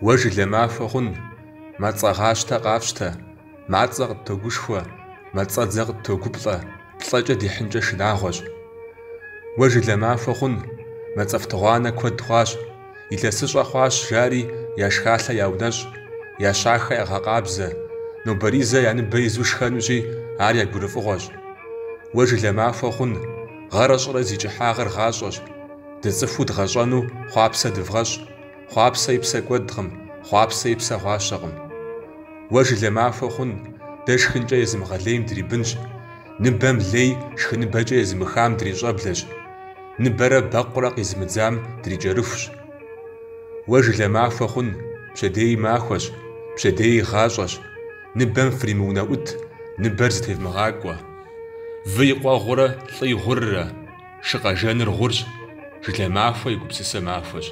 Уэ жылэ махуэ хъун, мацӏэгъащтэ къафщтэ, мацӏэ къыттогушхуэ, мацӏэдзэ къыттогуплӏэ, плӏэкӏэ дихьынкӏэ шынагъуэщ. Уэ жылэ махуэ хъун, мацӏэфтыгъуанэ куэд хъуащ, илъэсыщӏэ хъуащ жари я шхалъэ яунэщӏ, я щахэ ягъэкъабзэ, нобэризэ я ныбэ изу шхэнущи, ар я гурыфӏыгъуэщ. Уэ жылэ махуэ хъун, гъэрэ щӏырэ зи кӏыхьагъыр гъащӏэщ, дыцӏыхуу дгъэщӏэну хъуапсэ дывгъэщӏ. Хъуапсэ и псэ кӏуэдкъым, хъуапсэ и псэ гъуащэкъым. Уэ жылэ махуэ хъун, дэ шхынкӏэ езымыгъэлейм дрибынщ, ныбэм лей шхыныбэкӏэ езымыхам дрищӏэблэщ, ныбэрэ бэкъурэ къизымыдзам дрикӏэрыхущ. Уэ жылэ махуэ хъун, пщэдеи махуэщ, пщэдеи гъащӏэщ, ныбэм фримыунэӏут, ныбэр зытевмыгъакӏуэ. Вы и къуэгъурэ лӏы и гъуррэ, шы къэжэныр гъурщ, жылэ махуэ и гупсысэ махуэщ.